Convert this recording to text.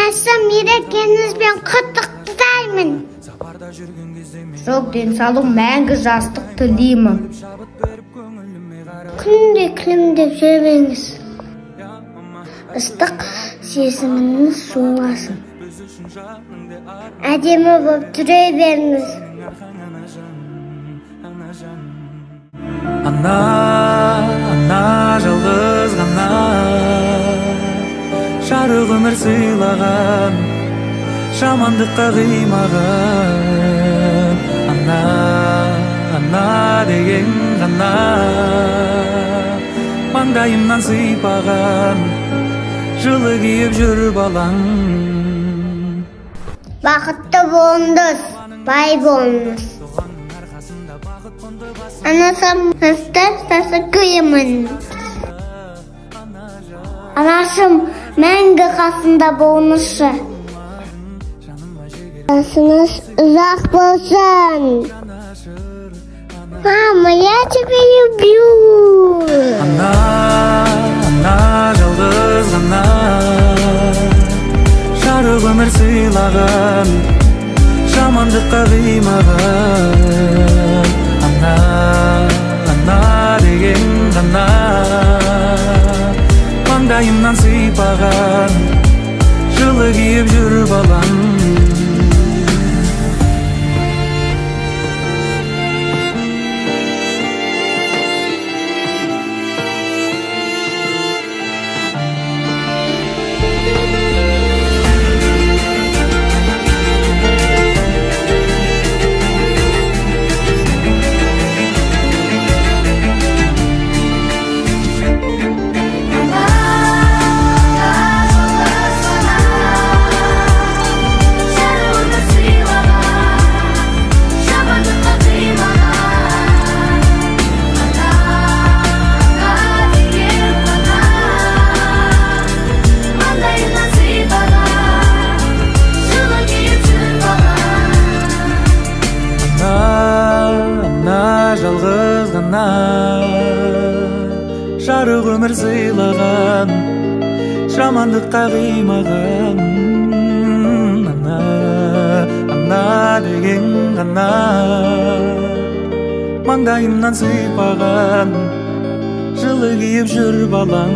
Анашым, мерекеңізбен құттықтаймын. Зор денсаулық, мәңгі жастық тілеймін. Күнде күлімдеп жүріңіз. Ыстық сезіміңіз суымасын. Әдемі болып жүре беріңіз. Ана, ана жалғыз ғана, жарық өмір сыйлаған, жамандыққа қимаған. Ана, ана деген ғана, маңдайымнан сыйпаған, жылы киіп жүр балаң. Бақытты болыңыз, бай болыңыз. Анашым, сізді жақсы көремін. Анашым, мәңгі қасында болыңызшы. Жасыңыз ұзақ болсын. Мама, я тебя люблю. Ана, ана жалғыз ғана, жарық өмір сыйлаған, жамандыққа қимаған. Ана, ана деген ғана, маңдайымнан сыйпаған, жылы киіп жүр балаң. Жалғыз ғана, жарық өмір сыйлаған, жамандыққа қимаған. Ана, ана деген ғана, маңдайымнан сыйпаған, жылы киіп жүр балаң.